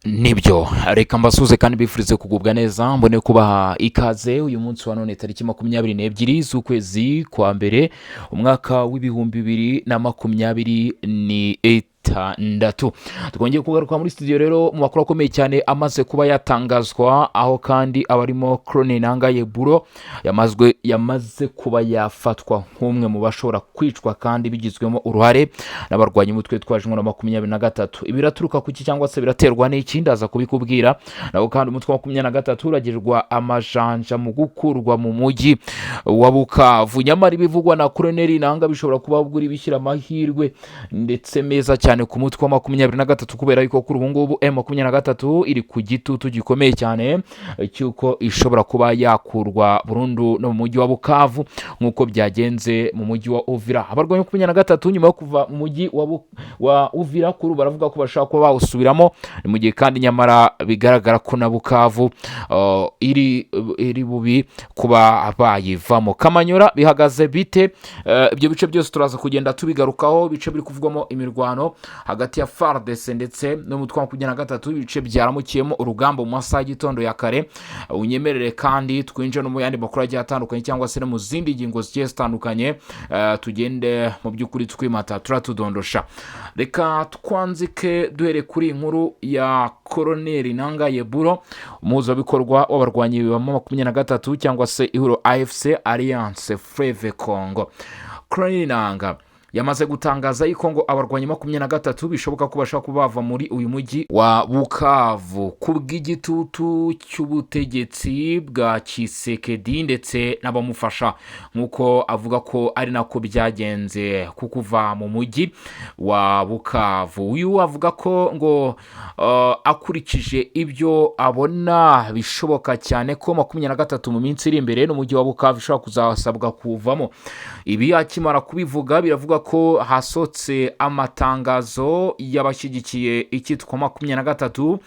Nibyo, reka mbasuhuze kandi mbifurize kugubwa neza, mbone kubaha ikaze uyu munsi wa none, tariki 22 z'ukwezi kwa mbere, umwaka w'2026. Twongeye kugaruka muri studio rero mu makuru akomeye cyane amaze kuba yatangazwa, aho kandi abarimo Corneille Nangaa Yobeluo yamaze kuba yafatwa nk'umwe mu bashobora kwicwa kandi bigizwemo uruhare n'abarwanya umutwe witwaje intwaro 23. Ibi biraturuka kuki cyangwa se biraterwa n'iki? Ndaza kubikubwira. Naho kandi umutwe wa 23 uragirwa amajanja mu gukurwa mu mujyi wa Bukavu. Nyamara ibivugwa na Colonel Nangaa bishobora kuba buri bishyira amahirwe ndetse meza cyane ku mutwe wa 23, kubera yuko kuri ubu ngubu M23 iri ku gitutu gikomeye cyane cy'uko ishobora kuba yakurwa burundu no mu mujyi wa Bukavu nk'uko byagenze mu mujyi wa Uvira. Abarwanyi 23 nyuma yo kuva mu mujyi wa Uvira, kuri ubu baravuga ko bashobora kuba bawusubiramo. Ni mu gihe kandi nyamara bigaragara ko na Bukavu iri bubi kuba bayivamo. Kamanyora bihagaze bite? Ibyo bice byose turaza kugenda tubigarukaho, ibice biri kuvugwamo imirwano hagati ya FARDC ndetse n'umutwe wa 23, ibice byaramukiyemo urugamba mu masaha y'igitondo ya kare. Unyemerere kandi twinjire no mu yandi makuru agiye atandukanye cyangwa se no mu zindi ngingo zigiye zitandukanye, tugende mu by'ukuri twimata turatudondosha. Reka twanzike duhere kuri iyi nkuru ya Koroneri Nangaa Yobeluo, umuhuzabikorwa w'abarwanyi ba 23 cyangwa se ihuriro AFC, Alliance Fleuve Congo. Koroneri Nangaa yamaze gutangaza yuko ngo abarwanyi 23 bishoboka ko bashobora kuba bava muri uyu mujyi wa Bukavu ku bw'igitutu cy'ubutegetsi bwa Tshisekedi ndetse n'abamufasha, nk'uko avuga ko ari nako byagenze ku kuva mu mujyi wa Bukavu. Uyu avuga ko ngo akurikije ibyo abona, bishoboka cyane ko 23 mu minsi iri imbere n'umujyi wa Bukavu ishobora kuzasabwa kuwuvamo. Ibi akimara kubivuga, biravuga ko hasohotse amatangazo y'abashyigikiye icyitwa 23,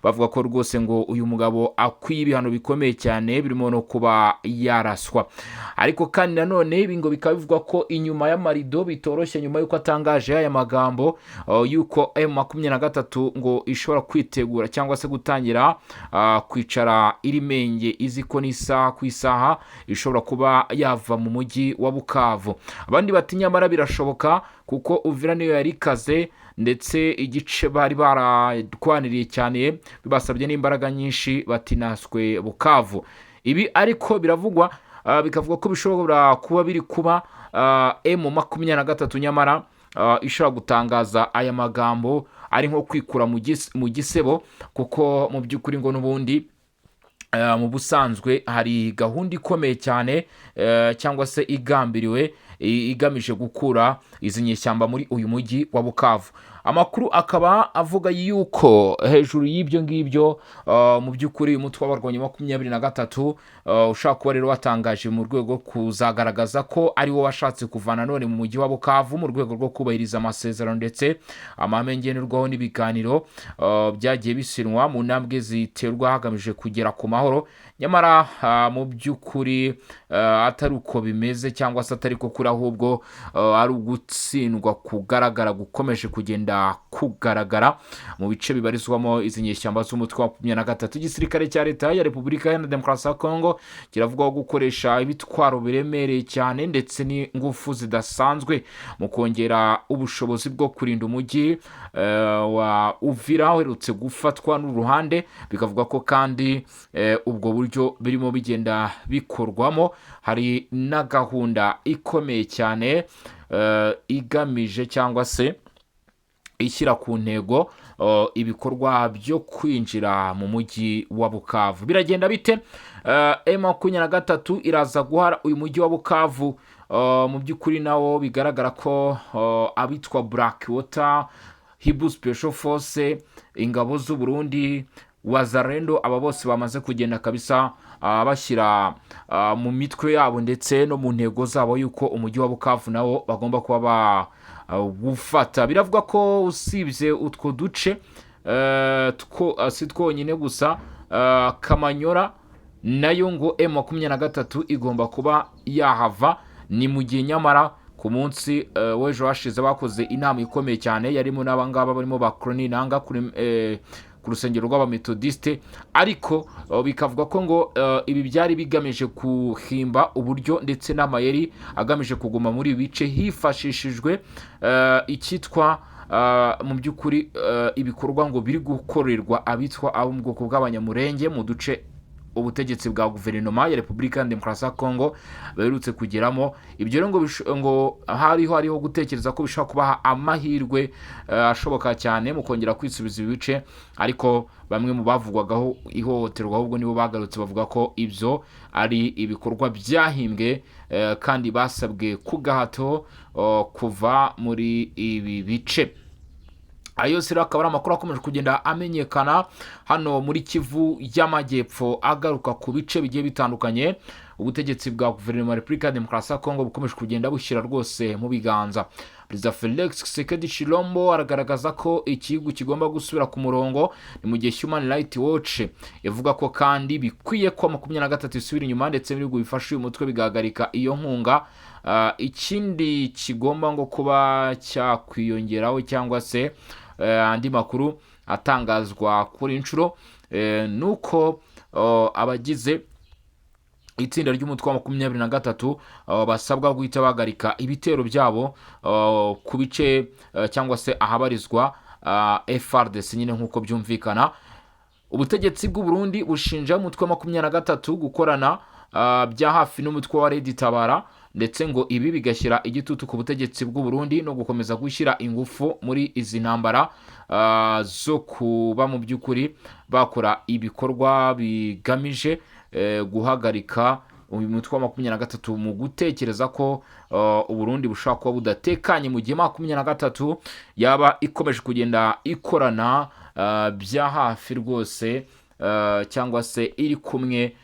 bavuga ko rwose ngo uyu mugabo akwiye ibihano bikomeye cyane birimo no kuba yaraswa. Ariko kandi nanone ibi ngo bikaba bivugwa ko inyuma y'amarido bitoroshye, nyuma y'uko atangaje aya magambo y'uko M23 ngo ishobora kwitegura cyangwa se gutangira kwicara iri menge, izi ko n'isaha ku isaha ishobora kuba yava mu mujyi wa Bukavu. Abandi bati nyamara birashoboka, kuko Uvira niyo yari ikaze, ndetse igice bari bararwaniriye cyane bibasabye n'imbaraga nyinshi, batinaswe Bukavu. Ibi ariko biravugwa, bikavuga ko bishobora kuba biri kuba M23 nyamara ishobora gutangaza aya magambo ari nko kwikura mu gisebo, kuko mu by'ukuri ngo n'ubundi mu busanzwe hari gahunda ikomeye cyane cyangwa se igambiriwe igamije gukura izi nyeshyamba muri uyu mujyi wa Bukavu. Amakuru akaba avuga yuko hejuru y'ibyo ngibyo, mu by'ukuri umutwe w'abarwanyi 23 ushobora kuba rero watangaje mu rwego rwo kuzagaragaza ko ari wo washatse kuvana none mu mujyi wa Bukavu, mu rwego rwo kubahiriza amasezerano ndetse amahame ngenderwaho n'ibiganiro byagiye bisinwa mu ntambwe ziterwa hagamijwe kugera ku mahoro. Nyamara mu by'ukuri atari uko bimeze cyangwa se atari ko kuri, ahubwo ari ugutsindwa kugaragara gukomeje kugenda kugaragara mu bice bibarizwamo izi nyeshyamba z'umutwe wa 23. Igisirikare cya Leta ya Repubulika Iharanira Demokarasi ya Kongo kiravugwaho gukoresha ibitwaro biremereye cyane ndetse n'ingufu zidasanzwe mu kongera ubushobozi bwo kurinda umujyi wa Uvira uherutse gufatwa n'uruhande. Bikavuga ko kandi ubwo buryo birimo bigenda bikorwamo, hari na gahunda ikomeye cyane igamije cyangwa se ishyira ku ntego ibikorwa byo kwinjira mu mujyi wa Bukavu. Biragenda bite? M23 iraza guhara uyu mujyi wa Bukavu? Mu by'ukuri nawo bigaragara ko abitwa Black Water, Hibu Special Force, ingabo z'u Burundi, Wazalendo, aba bose bamaze kugenda kabisa bashyira mu mitwe yabo ndetse no mu ntego zabo yuko umujyi wa Bukavu nawo bagomba kuba bawufata. Biravuga ko usibye utwo duce si twonyine gusa, Kamanyora nayo ngo M23 igomba kuba yahava. Ni mu gihe nyamara ku munsi w'ejo hashize bakoze inama ikomeye cyane yarimo n'abangaba barimo ba Corneille Nangaa kuri ku rusengero rw'Abametodiste. Ariko bikavuga ko ngo ibi byari bigamije guhimba uburyo ndetse n'amayeri agamije kuguma muri ibi bice, hifashishijwe icyitwa mu by'ukuri ibikorwa ngo biri gukorerwa abitwa abo mu bwoko bw'Abanyamurenge mu duce ubutegetsi bwa guverinoma ya Repubulika ya Demokarasi ya Kongo baherutse kugeramo. Ibyo rero ngo hariho gutekereza ko bishobora kubaha amahirwe ashoboka cyane mu kongera kwisubiza ibi bice. Ariko bamwe mu bavugwagaho ihohoterwa ahubwo nibo bagarutse bavuga ko ibyo ari ibikorwa byahimbwe, kandi basabwe ku gahato kuva muri ibi bice. Ayo yose rero akaba ari amakuru akomeje kugenda amenyekana hano muri Kivu y'Amajyepfo, agaruka ku bice bigiye bitandukanye ubutegetsi bwa guverinoma ya Repubulika ya Demokarasi ya Kongo bukomeje kugenda bushyira rwose mu biganza. Perezida Felix Tshisekedi Tshilombo aragaragaza ko igihugu kigomba gusubira ku murongo. Ni mu gihe Human Rights Watch ivuga ko kandi bikwiye ko 23 isubira inyuma, ndetse n'ibihugu bifashe uyu mutwe bigahagarika iyo nkunga. Ikindi kigomba ngo kuba cyakwiyongeraho, cyangwa se andi makuru atangazwa kuri inshuro, nuko abagize itsinda ry'umutwe wa 23 basabwa guhita bahagarika ibitero byabo ku bice cyangwa se ahabarizwa FARDC nyine. Nk'uko byumvikana, ubutegetsi bw'u Burundi bushinja umutwe wa 23 gukorana bya hafi n'umutwe wa Red Tabara, ndetse ngo ibi bigashyira igitutu ku butegetsi bw'u Burundi no gukomeza gushyira ingufu muri izi ntambara zo kuba mu by'ukuri bakora ibikorwa bigamije guhagarika uyu mutwe wa 23, mu gutekereza ko Uburundi bushobora kuba budatekanye mu gihe 23 yaba ikomeje kugenda ikorana bya hafi rwose, cyangwa se iri kumwe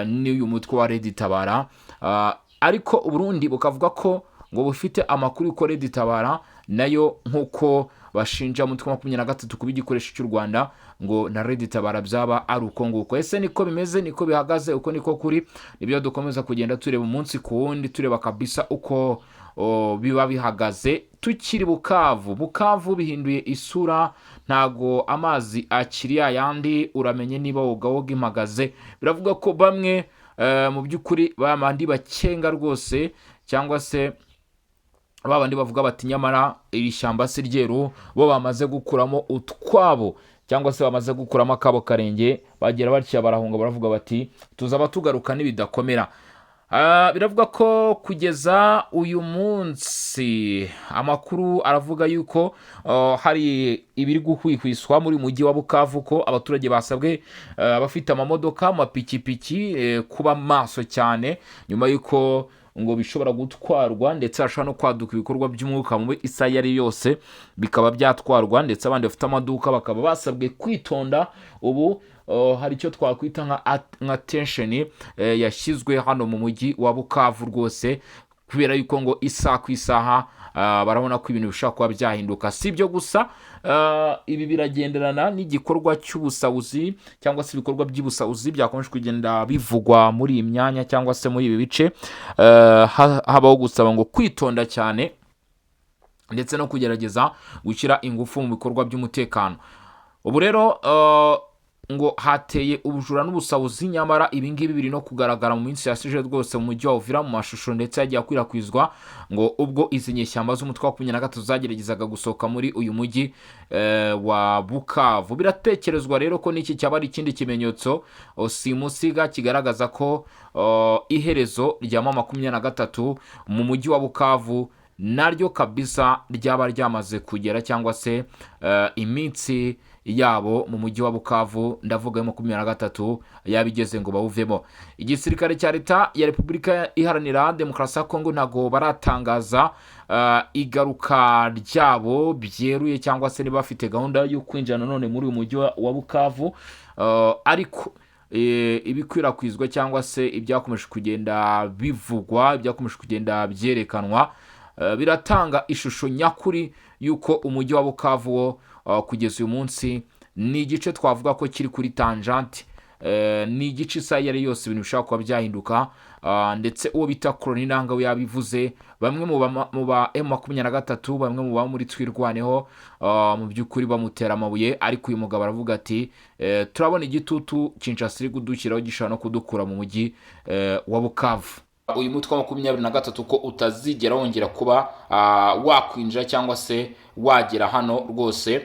n'uyu mutwe wa Red Tabara. Ariko Uburundi bukavuga ko ngo bufite amakuru y'uko Red Tabara nayo, nk'uko bashinja umutwe wa 23 kuba igikoresho cy'u Rwanda, ngo na Red Tabara byaba ari uko nguko. Ese niko bimeze? Niko bihagaze? Uko niko kuri? Nibyo dukomeza kugenda tureba umunsi ku wundi, tureba kabisa uko biba bihagaze. Tukiri Bukavu, Bukavu bihinduye isura, ntago amazi akiri yayandi. Uramenye niba woga woga impagaze. Biravuga ko bamwe mu by'ukuri bamandi bakenga rwose, cyangwa se babandi bavuga bati nyamara iri shyamba si ryeru, bo bamaze gukuramo utwabo, cyangwa se bamaze gukuramo akabo karenge, bagera batya barahunga, baravuga bati tuzaba tugaruka nibidakomera. Biravuga ko kugeza uyu munsi amakuru aravuga yuko hari ibiri guhwihwiswa muri uyu mujyi wa Bukavu, ko abaturage basabwe, abafite amamodoka, amapikipiki, kuba maso cyane nyuma y'uko ngo bishobora gutwarwa, ndetse hashobora no kwaduka ibikorwa by'umwuka mubi isaha iyo ari yo yose bikaba byatwarwa, ndetse abandi bafite amaduka bakaba basabwe kwitonda. Ubu hari icyo twakwita nka tension yashyizwe hano mu mujyi wa Bukavu rwose, kubera yuko ngo isaha ku isaha barabona ko ibintu bishobora kuba byahinduka. Si ibyo gusa, ibi biragenderana n'igikorwa cy'ubusahuzi, cyangwa se ibikorwa by'ubusahuzi byakomeje kugenda bivugwa muri iyi myanya cyangwa se muri ibi bice. Habaho gusaba ngo kwitonda cyane ndetse no kugerageza gushyira ingufu mu bikorwa by'umutekano. Ubu rero ngo hateye ubujura n'ubusahuzi, nyamara ibi ngibi biri no kugaragara mu minsi yashize rwose mu mujyi wa Uvira, mu mashusho ndetse yagiye akwirakwizwa, ngo ubwo izi nyeshyamba z'umutwe wa 23 zageragezaga gusohoka muri uyu mujyi wa Bukavu. Biratekerezwa rero ko n'iki cyaba ari ikindi kimenyetso simusiga kigaragaza ko iherezo rya 23 mu mujyi wa Bukavu naryo kabisa ryaba ryamaze kugera, cyangwa se iminsi yabo mu mujyi wa Bukavu, ndavuga 23, yaba igeze ngo bawuvemo. Igisirikare cya Leta ya Repubulika Iharanira Demokarasi ya Kongo ntabwo baratangaza igaruka ryabo byeruye, cyangwa se niba bafite gahunda yo kwinjira nanone muri uyu mujyi wa Bukavu. Ariko ibikwirakwizwa cyangwa se ibyakomeje kugenda bivugwa, ibyakomeje kugenda byerekanwa, biratanga ishusho nyakuri y'uko umujyi wa Bukavu wo kugeza uyu munsi ni igice twavuga ko kiri kuri tangente, ni igice isaha iyo ari yose ibintu bishobora kuba byahinduka. Ndetse uwo bita Corneille Nangaa we yabivuze, bamwe mu ba M23, bamwe mu ba muri Twirwaneho, mu by'ukuri bamutera amabuye, ariko uyu mugabo aravuga ati: "Turabona igitutu Kinshasa iri kudushyiraho gishobora no kudukura mu mujyi wa Bukavu." Uyu mutwe wa 23 ko utazigera wongera kuba wakwinjira cyangwa se wagera hano rwose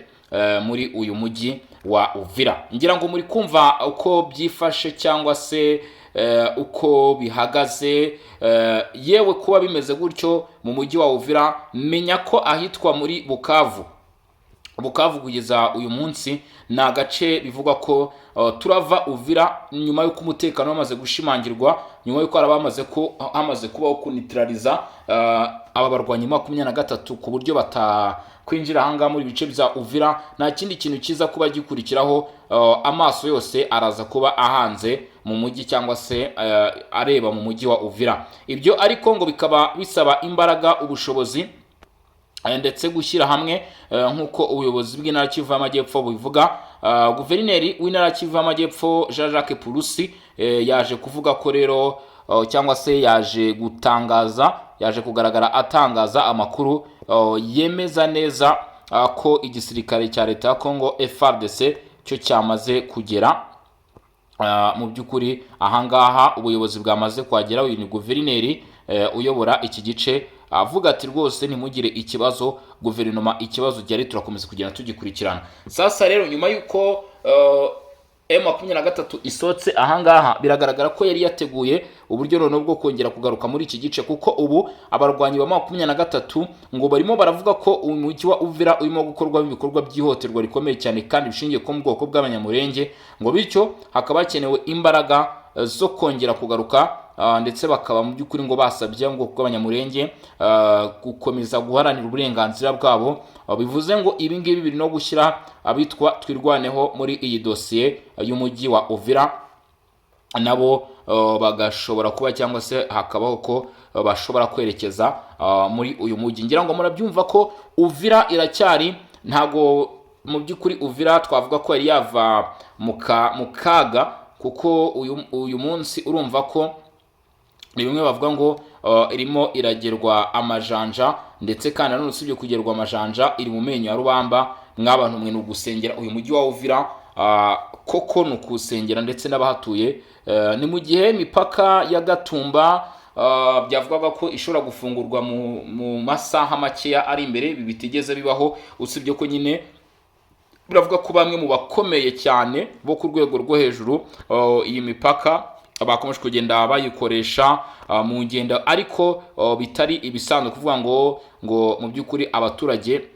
muri uyu mujyi wa Uvira. Ngira ngo muri kumva uko byifashe cyangwa se uko bihagaze. Yewe, kuba bimeze gutyo mu mujyi wa Uvira, menya ko ahitwa muri Bukavu, Bukavu kugeza uyu munsi ni agace bivugwa ko turava Uvira nyuma y'uko umutekano wamaze gushimangirwa, nyuma y'uko hari abamaze ko hamaze kubaho kunitirariza aba barwanyi 23 ku buryo batakwinjira ahangaha muri bice bya Uvira. Nta kindi kintu kiza kuba gikurikiraho, amaso yose araza kuba ahanze mu mujyi cyangwa se areba mu mujyi wa Uvira. Ibyo ariko ngo bikaba bisaba imbaraga, ubushobozi, ndetse gushyira hamwe, nk'uko ubuyobozi bw'intara Kivu y'Amajyepfo bubivuga. Guverineri w'intara Kivu y'Amajyepfo Jean Jacques Purusi yaje kuvuga ko rero, cyangwa se yaje gutangaza, yaje kugaragara atangaza amakuru yemeza neza ko igisirikare cya leta ya Congo FARDC cyo cyamaze kugera mu by'ukuri ahangaha, ubuyobozi bwamaze kuhagera. Uyu ni guverineri uyobora iki gice, avuga ati: "Rwose ntimugire ikibazo, guverinoma ikibazo gihari turakomeza kugenda tugikurikirana." Sasa rero, nyuma y'uko M23 isohotse ahangaha, biragaragara ko yari yateguye uburyo noneho bwo kongera kugaruka muri iki gice, kuko ubu abarwanyi ba 23 ngo barimo baravuga ko umujyi wa Uvira urimo gukorwamo ibikorwa by'ihohoterwa rikomeye cyane kandi bishingiye ku bwoko bw'Abanyamurenge, ngo bityo hakaba hakenewe imbaraga zo kongera kugaruka, ndetse bakaba mu by'ukuri ngo basabye mu bwoko bw'Abanyamurenge gukomeza guharanira uburenganzira bwabo. Bivuze ngo ibi ngibi biri no gushyira abitwa Twirwaneho muri iyi dosiye y'umujyi wa Uvira, nabo bagashobora kuba cyangwa se hakabaho ko bashobora kwerekeza muri uyu mujyi. Ngira ngo murabyumva ko Uvira iracyari, ntago mu by'ukuri Uvira twavuga ko yari yava mu kaga, kuko uyu munsi urumva ko ni bimwe bavuga ngo irimo iragerwa amajanja, ndetse kandi nanone usibye kugerwa amajanja, iri mu menyo ya rubamba. Mw'abantu mwe, ni ugusengera uyu mujyi wa Uvira, koko ni ukuwusengera ndetse n'abahatuye. Ni mu gihe imipaka ya Gatumba byavugaga ko ishobora gufungurwa mu masaha makeya ari imbere. Ibi bitigeze bibaho, usibye ko nyine biravuga ko bamwe mu bakomeye cyane bo ku rwego rwo hejuru iyi mipaka bakomeje kugenda bayikoresha mu ngendo, ariko bitari ibisanzwe kuvuga ngo mu by'ukuri abaturage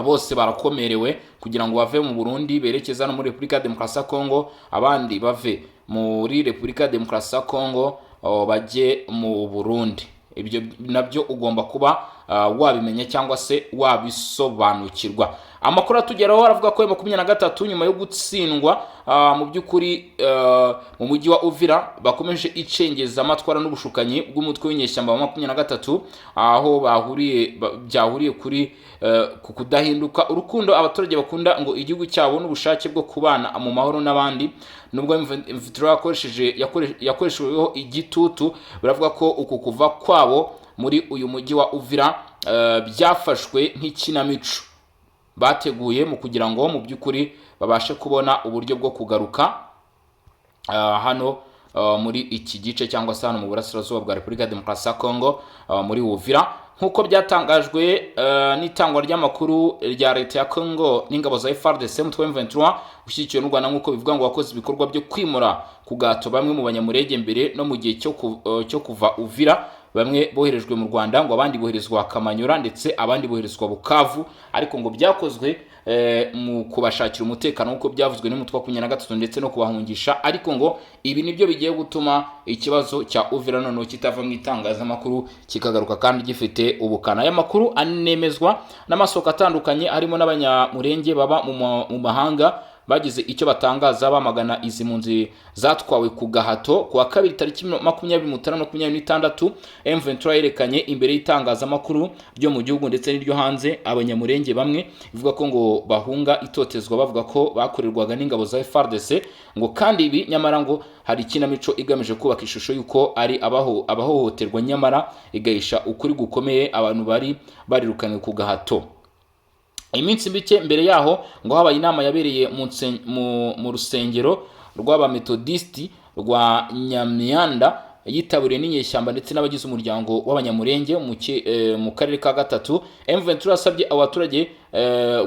bose barakomerewe kugira ngo bave mu Burundi berekeza no muri Repubulika ya Demokarasi ya Kongo, abandi bave muri Repubulika ya Demokarasi ya Kongo bajye mu Burundi. Ibyo nabyo ugomba kuba wabimenya cyangwa se wabisobanukirwa. Amakuru atugeraho aravuga ko 23 nyuma yo gutsindwa mu by'ukuri mu mujyi wa Uvira, bakomeje icengezamatwara n'ubushukanyi bw'umutwe w'inyeshyamba wa 23, aho bahuriye byahuriye kuri ku kudahinduka, urukundo abaturage bakunda ngo igihugu cyabo n'ubushake bwo kubana mu mahoro n'abandi, nubwo M23 yakoreshejweho igitutu. Baravuga ko uku kuva kwabo muri uyu mujyi wa Uvira byafashwe nk'ikinamico bateguye mu kugira ngo mu by'ukuri babashe kubona uburyo bwo kugaruka hano muri iki gice cyangwa se hano mu burasirazuba bwa Repubulika ya Demokarasi ya Kongo, muri Uvira, nk'uko byatangajwe n'itangwa ry'amakuru rya leta ya Kongo n'ingabo za FARDC. Umutwe wa M23 ushyigikiwe n'u Rwanda, nk'uko bivuga ngo wakoze ibikorwa byo kwimura ku gato bamwe mu Banyamurenge mbere no mu gihe cyo kuva Uvira. Bamwe boherejwe mu Rwanda, ngo abandi boherezwa Kamanyura, ndetse abandi boherezwa Bukavu, ariko ngo byakozwe mu kubashakira umutekano, nk'uko byavuzwe n'umutwe wa 23, ndetse no kubahungisha. Ariko ngo ibi nibyo bigiye gutuma ikibazo cya Uvira noneho kitava mu itangazamakuru, kikagaruka kandi gifite ubukana. Aya makuru anemezwa n'amasoko atandukanye, harimo n'Abanyamurenge baba mu mahanga. bagize icyo batangaza bamagana izi mpunzi zatwawe ku gahato. Ku wa kabiri tariki 20 Mutarama 2026, M23 yerekanye imbere y'itangazamakuru ryo mu gihugu ndetse n'iryo hanze Abanyamurenge bamwe ivuga ko ngo bahunga itotezwa, bavuga ko bakorerwaga n'ingabo za FARDC, ngo kandi ibi nyamara ngo hari ikinamico igamije kubaka ishusho y'uko ari abahohoterwa, nyamara igahisha ukuri gukomeye: abantu bari barirukanywe ku gahato. Iminsi mike mbere yaho ngo habaye inama yabereye mu rusengero rw'Abametodisiti rwa Nyamyanda, yitabiriwe n'inyeshyamba ndetse n'abagize umuryango w'Abanyamurenge mu karere ka gatatu. M23 yasabye abo baturage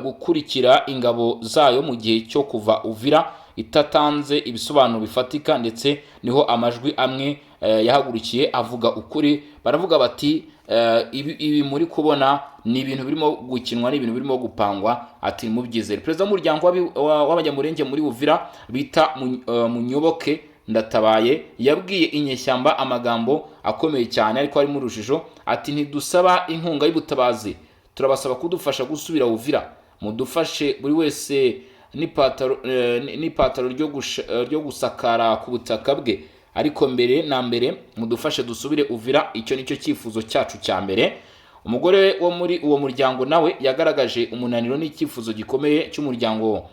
gukurikira ingabo zayo mu gihe cyo kuva Uvira, itatanze ibisobanuro bifatika, ndetse niho amajwi amwe yahagurukiye avuga ukuri. Baravuga bati: "Ibi muri kubona ni ibintu birimo gukinwa, ni ibintu birimo gupangwa." Ati: "Mubyizere." Perezida w'umuryango w'Abanyamurenge muri Uvira bita Munyoboke Ndatabaye yabwiye inyeshyamba amagambo akomeye cyane ariko harimo urujijo, ati: "Ntidusaba inkunga y'ubutabazi, turabasaba kudufasha gusubira Uvira. Mudufashe buri wese n'ipataro ryo gusakara ku butaka bwe, ariko mbere na mbere mudufashe dusubire Uvira. Icyo nicyo cyifuzo cyacu cya mbere." Umugore wo muri uwo muryango nawe yagaragaje umunaniro n'icyifuzo gikomeye cy'umuryango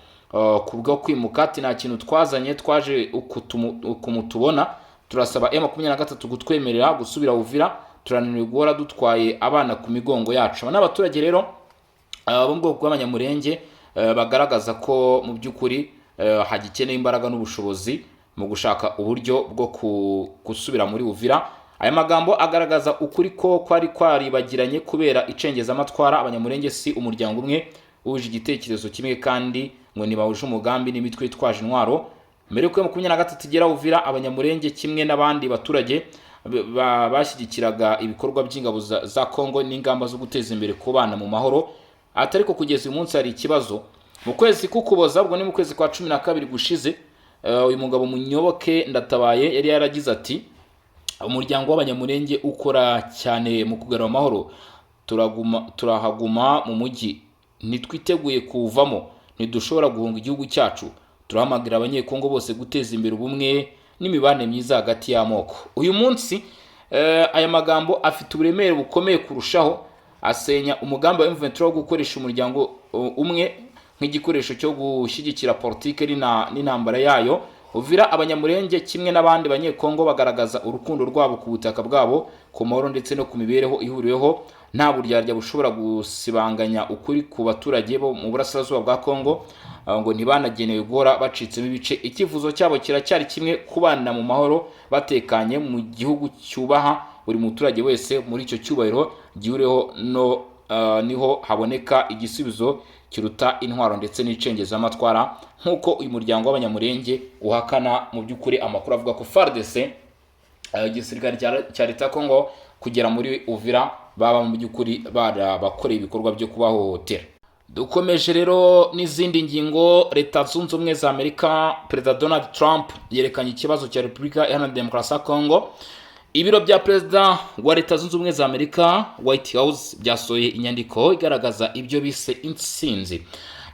kubwo kwimuka, ati: "Nta kintu twazanye, twaje uku mutubona. Turasaba M23 kutwemerera gusubira Uvira. Turananiwe guhora dutwaye abana ku migongo yacu." Aba ni abaturage rero bo mu bwoko bw'Abanyamurenge bagaragaza ko mu by'ukuri hagikeneye imbaraga n'ubushobozi mu gushaka uburyo bwo gusubira muri Uvira. Aya magambo agaragaza ukuri ko kwari kwaribagiranye kubera icengezamatwara. Abanyamurenge si umuryango umwe wuje igitekerezo kimwe, kandi ngo ntibahuje umugambi n'imitwe yitwaje intwaro. Mbere y'uko 23 igera Uvira, Abanyamurenge kimwe n'abandi baturage bashyigikiraga ibikorwa by'ingabo za Congo n'ingamba zo guteza imbere kubana mu mahoro. Ati: "Ariko kugeza uyu munsi hari ikibazo." Mu kwezi k'Ukuboza, ubwo ni mu kwezi kwa 12 gushize, uyu mugabo Munyoboke Ndatabaye yari yaragize ati: "Umuryango w'Abanyamurenge ukora cyane mu kugarura amahoro. Turaguma, turahaguma mu mujyi, ntitwiteguye kuwuvamo, ntidushobora guhunga igihugu cyacu. Turahamagarira Abanyekongo bose guteza imbere ubumwe n'imibanire myiza hagati y'amoko." Uyu munsi aya magambo afite uburemere bukomeye kurushaho, asenya umugambi wa M23 wo gukoresha umuryango umwe nk'igikoresho cyo gushyigikira politike n'intambara yayo. Uvira, Abanyamurenge kimwe n'abandi Banyekongo bagaragaza urukundo rwabo ku butaka bwabo, ku mahoro ndetse no ku mibereho ihuriweho. Nta buryarya bushobora gusibanganya ukuri ku baturage bo mu burasirazuba bwa Kongo, ngo ntibanagenewe guhora bacitsemo ibice. Icyifuzo cyabo kiracyari kimwe: kubana mu mahoro batekanye mu gihugu cyubaha buri muturage wese. Muri icyo cyubahiro gihuriweho no niho haboneka igisubizo kiruta intwaro ndetse n'icengezamatwara, nk'uko uyu muryango w'Abanyamurenge uhakana mu by'ukuri amakuru avuga ko FARDC, igisirikare cya leta ya Kongo, kugera muri Uvira baba mu by'ukuri barabakoreye ibikorwa byo kubahohotera. Dukomeje rero n'izindi ngingo. Leta Zunze Ubumwe za Amerika, Perezida Donald Trump yerekanye ikibazo cya Repubulika Iharanira Demokarasi ya Kongo. Ibiro bya perezida wa Leta Zunze Ubumwe za Amerika, White House, byasohoye inyandiko igaragaza ibyo bise intsinzi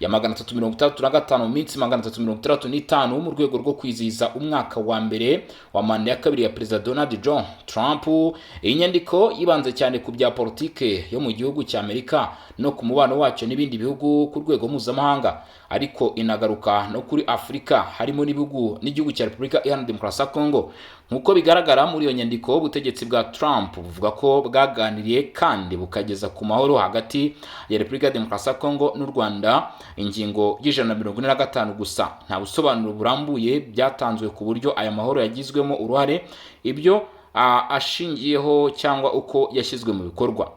ya 365 mu minsi 365, mu rwego rwo kwizihiza umwaka wa mbere wa manda ya kabiri ya Perezida Donald John Trump. Iyi nyandiko yibanze cyane ku bya politike yo mu gihugu cya Amerika no ku mubano wacyo n'ibindi bihugu ku rwego mpuzamahanga, ariko inagaruka no kuri Afurika, harimo n'ibihugu n'igihugu cya Repubulika Iharanira Demokarasi ya Kongo. Nk'uko bigaragara muri iyo nyandiko, ubutegetsi bwa Trump buvuga ko bwaganiriye kandi bukageza ku mahoro hagati ya Repubulika ya Demokarasi ya Kongo n'u Rwanda, ingingo y'145. Gusa nta busobanuro burambuye byatanzwe ku buryo aya mahoro yagizwemo uruhare, ibyo ashingiyeho cyangwa uko yashyizwe mu bikorwa.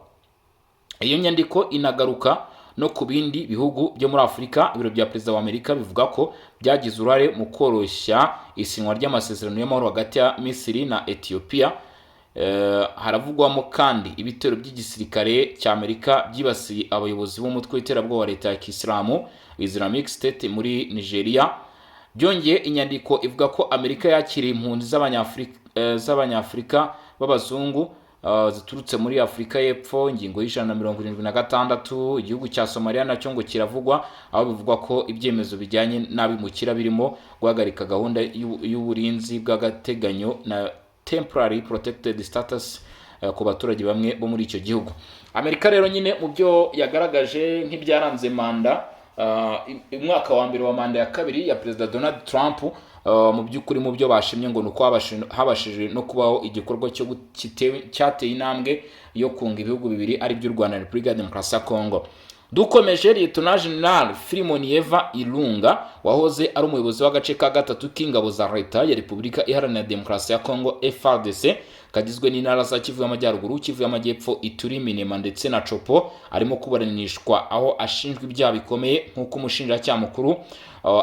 Iyo nyandiko inagaruka no ku bindi bihugu byo muri Afurika. Ibiro bya perezida wa Amerika bivuga ko byagize uruhare mu koroshya isinywa ry'amasezerano y'amahoro hagati ya Misiri na Etiyopiya. Haravugwamo kandi ibitero by'igisirikare cya Amerika byibasiye abayobozi b'umutwe w'iterabwoba wa Leta ya Kisilamu, Islamic State, muri Nigeria. Byongeye, inyandiko ivuga ko Amerika yakiriye impunzi z'Abanyafurika b'abazungu. ziturutse muri Afurika y'Epfo, ingingo y'176. Igihugu cya Somalia nacyo ngo kiravugwa, aho bivugwa ko ibyemezo bijyanye n'abimukira birimo guhagarika gahunda y'uburinzi bw'agateganyo na temporary protected status ku baturage bamwe bo muri icyo gihugu. Amerika rero nyine mu byo yagaragaje nk'ibyaranze manda, umwaka wa mbere wa manda ya kabiri ya Perezida Donald Trump, mu by'ukuri mu byo bashimye ngo ni uko habashije no kubaho igikorwa cyo cyateye intambwe yo kunga ibihugu bibiri, ari by'u Rwanda na Repubulika ya Demokarasi ya Kongo. Dukomeje, Lieutenant General Filimon Yeva Ilunga, wahoze ari umuyobozi w'agace ka gatatu k'ingabo za Leta ya Repubulika Iharanira Demokarasi ya Kongo, FARDC, kagizwe n'intara za Kivu y'Amajyaruguru, Kivu y'Amajyepfo, Ituri, Minema ndetse na Tshopo, arimo kuburanishwa aho ashinjwa ibyaha bikomeye nk'uko umushinjacyaha mukuru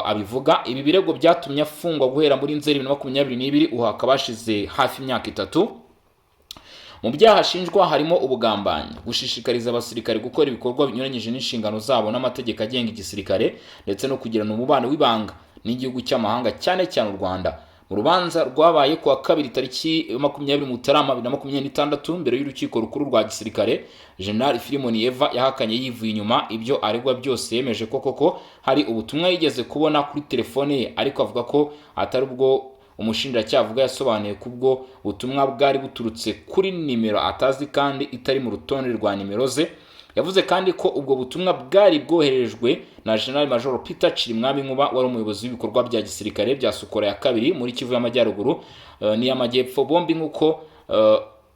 abivuga. Ibi birego byatumye afungwa guhera muri Nzeri 2022, ubu hakaba hashize hafi imyaka 3. Mu byaha ashinjwa harimo ubugambanyi, gushishikariza abasirikare gukora ibikorwa binyuranyije n'inshingano zabo n'amategeko agenga igisirikare, ndetse no kugirana umubano w'ibanga n'igihugu cy'amahanga, cyane cyane u Rwanda. Mu rubanza rwabaye ku wa kabiri tariki 20 Mutarama 2026 mbere y'urukiko rukuru rwa gisirikare, General Filimon Yeva yahakanye yivuye inyuma ibyo aregwa byose. Yemeje ko koko hari ubutumwa yigeze kubona kuri telefone ye, ariko avuga ko atari ubwo umushinjacyaha avuga. Yasobanuye ko ubwo butumwa bwari buturutse kuri nimero atazi kandi itari mu rutonde rwa nimero ze. Yavuze kandi ko ubwo butumwa bwari bwoherejwe na General Major Peter Chirimwami Nkuba, wari umuyobozi w'ibikorwa bya gisirikare bya Sokola ya kabiri muri Kivu y'Amajyaruguru n'iy'Amajyepfo. Bombi, nk'uko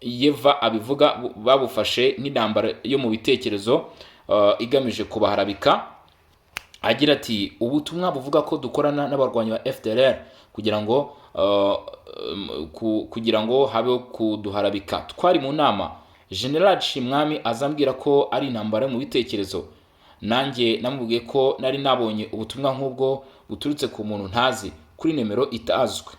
Yeva abivuga, babufashe nk'intambara yo mu bitekerezo igamije kubaharabika. Agira ati: "Ubutumwa buvuga ko dukorana n'abarwanyi ba FDLR kugira ngo habeho kuduharabika. Twari mu nama, General Shimwami azambwira ko ari intambara yo mu bitekerezo. Nanjye namubwiye ko nari nabonye ubutumwa nk'ubwo buturutse ku muntu ntazi kuri nimero itazwi."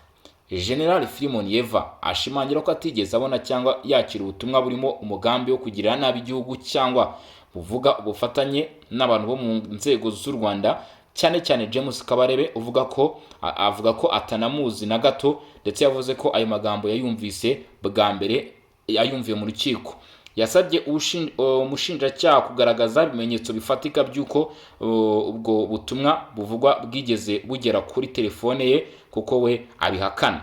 General Filimon Yeva ashimangira ko atigeze abona cyangwa yakira ubutumwa burimo umugambi wo kugirira nabi igihugu cyangwa buvuga ubufatanye n'abantu bo mu nzego z'u Rwanda, cyane cyane James Kabarebe, uvuga ko avuga ko atanamuzi na gato. Ndetse yavuze ko ayo magambo yayumvise bwa mbere ayumviye mu rukiko. Yasabye umushinjacyaha kugaragaza ibimenyetso bifatika by'uko ubwo butumwa buvugwa bwigeze bugera kuri telefone ye, kuko we abihakana.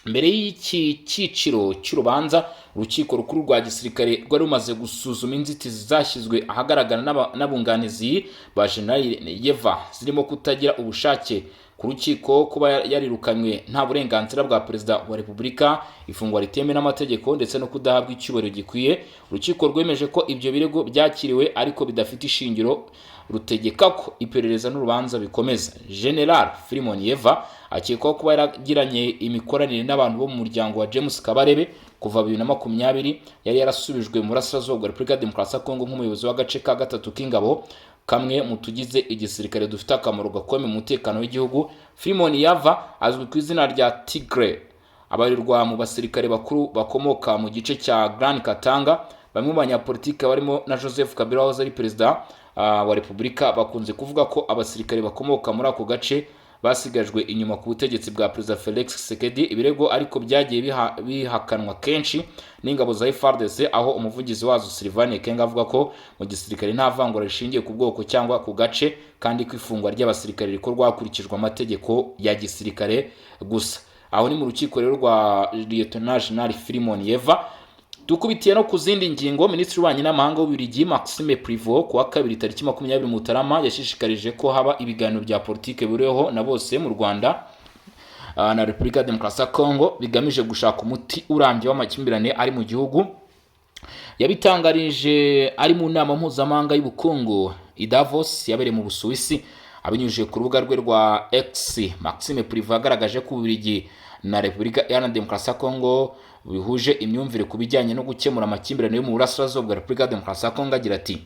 Mbere y'iki cyiciro cy'urubanza, urukiko rukuru rwa gisirikare rwari rumaze gusuzuma inzitizi zashyizwe ahagaragara n'abunganizi ba General Yeva, zirimo kutagira ubushake ku rukiko, kuba yarirukanywe nta burenganzira bwa Perezida wa Repubulika, ifungwa ritemewe n'amategeko, ndetse no kudahabwa icyubahiro gikwiye. Urukiko rwemeje ko ibyo birego byakiriwe ariko bidafite ishingiro, rutegeka ko iperereza n'urubanza bikomeza. General Filimon Yeva akekwaho kuba yaragiranye imikoranire n'abantu bo mu muryango wa James Kabarebe. Kuva 2020 yari yarasubijwe mu burasirazuba bwa Repubulika ya Demokarasi ya Kongo nk'umuyobozi w'agace ka gatatu k'ingabo, kamwe mu tugize igisirikare dufite akamaro gakomeye mu mutekano w'igihugu. Filimon Yava azwi ku izina rya Tigre, abarirwa mu basirikare bakuru bakomoka mu gice cya Grand Katanga. Bamwe mu banyapolitike barimo na Joseph Kabila wahoze ari perezida wa Repubulika bakunze kuvuga ko abasirikare bakomoka muri ako gace basigajwe inyuma ku butegetsi bwa Perezida Felix Tshisekedi. Ibirego ariko byagiye bihakanwa kenshi n'ingabo za FARDC, aho umuvugizi wazo Sylvain Ekenge avuga ko mu gisirikare nta vangura rishingiye ku bwoko cyangwa ku gace, kandi ko ifungwa ry'abasirikare rikorwa hakurikijwe amategeko ya gisirikare gusa. Aho ni mu rukiko rero rwa Lieutenant General Filimon Yeva. Dukubitiye no ku zindi ngingo, Minisitiri w'Ububanyi n'Amahanga w'Ububiligi Maxime Prevot, ku wa kabiri tariki 20 Mutarama, yashishikarije ko haba ibiganiro bya politike biriho na bose mu Rwanda na Repubulika ya Demokarasi ya Kongo, bigamije gushaka umuti urambye w'amakimbirane ari mu gihugu. Yabitangarije ari mu nama mpuzamahanga y'ubukungu i Davos yabereye mu Busuwisi. Abinyujije ku rubuga rwe rwa X, Maxime Prevot yagaragaje ko Ububiligi na Repubulika Iharanira Demokarasi ya Kongo bihuje imyumvire ku bijyanye no gukemura amakimbirane yo mu burasirazuba bwa Repubulika ya Demokarasi ya Kongo. Agira ati: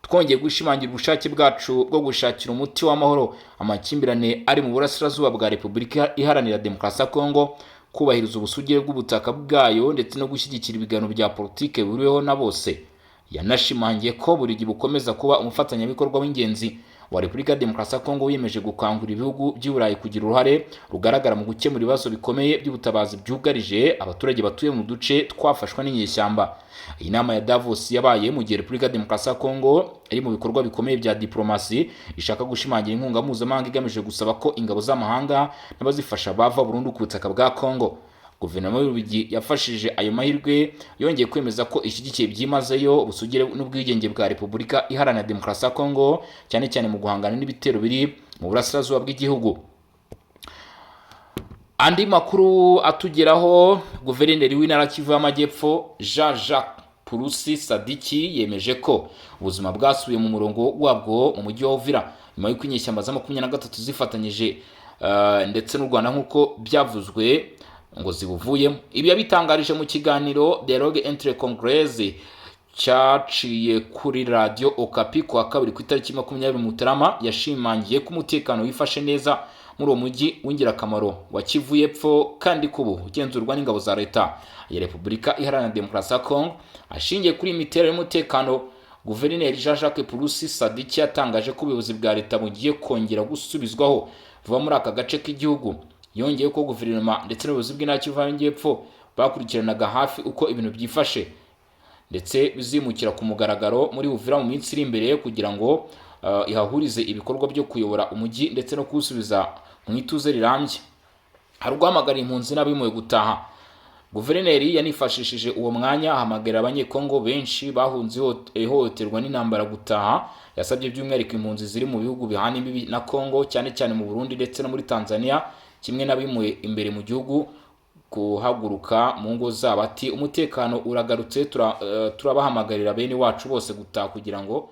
"Twongeye gushimangira ubushake bwacu bwo gushakira umuti w'amahoro amakimbirane ari mu burasirazuba bwa Repubulika Iharanira Demokarasi ya Kongo, kubahiriza ubusugire bw'ubutaka bwayo, ndetse no gushyigikira ibiganiro bya politike bihuriweho na bose." Yanashimangiye ko buri gihe bukomeza kuba umufatanyabikorwa w'ingenzi wa Repubulika ya Demokarasi ya Kongo wiyemeje gukangurira ibihugu by'i Burayi kugira uruhare rugaragara mu gukemura ibibazo bikomeye by'ubutabazi byugarije abaturage batuye mu duce twafashwe n'inyeshyamba. Iyi nama ya Davos yabaye mu gihe Repubulika ya Demokarasi ya Kongo iri mu bikorwa bikomeye bya diplomasi, ishaka gushimangira inkunga mpuzamahanga igamije gusaba ko ingabo z'amahanga n'abazifasha bava burundu ku butaka bwa Kongo. Guverinoma y'Ububiligi yafashije ayo mahirwe, yongeye kwemeza ko ishyigikiye byimazeyo ubusugire n'ubwigenge bwa Repubulika Iharanira Demokarasi ya Kongo, cyane cyane mu guhangana n'ibitero biri mu burasirazuba bw'igihugu. Andi makuru atugeraho, guverineri w'intara Kivu y'Amajyepfo Jean Jacques Purusi Sadiki yemeje ko ubuzima bwasubiye mu murongo wabwo mu mujyi wa Uvira nyuma y'uko inyeshyamba za 23 zifatanyije ndetse n'u Rwanda, nk'uko byavuzwe, ngo zibuvuyemo. Ibi yabitangarije mu kiganiro Dialogue entre Congolais cyaciye kuri Radio Okapi ku wa kabiri ku itariki 20 Mutarama. Yashimangiye ko umutekano wifashe neza muri uwo mujyi w'ingirakamaro wa Kivu y'Epfo, kandi ko ubu ugenzurwa n'ingabo za leta ya Repubulika Iharanira Demokarasi ya Kongo. Ashingiye kuri iyi miterere y'umutekano, guverineri Jean Jacques Purusi Sadiki yatangaje ko ubuyobozi bwa leta bugiye kongera gusubizwaho vuba muri aka gace k'igihugu. Yongeye ko guverinoma ndetse n'ubuyobozi bw'intara Kivu y'Amajyepfo bakurikiranaga hafi uko ibintu byifashe, ndetse bizimukira ku mugaragaro muri Uvira mu minsi iri imbere kugira ngo ihahurize ibikorwa byo kuyobora umujyi ndetse no kuwusubiza mu ituze rirambye. Hari uguhamagara impunzi n'abimuwe gutaha. Guverineri yanifashishije uwo mwanya ahamagarira Abanyekongo benshi bahunze ihohoterwa n'intambara gutaha. Yasabye by'umwihariko impunzi ziri mu bihugu bihana imbibi na Kongo, cyane cyane mu Burundi ndetse no muri Tanzania, kimwe n'abimuwe imbere mu gihugu, kuhaguruka mu ngo zabo. Ati: "Umutekano uragarutse, turabahamagarira bene wacu bose gutaha kugira ngo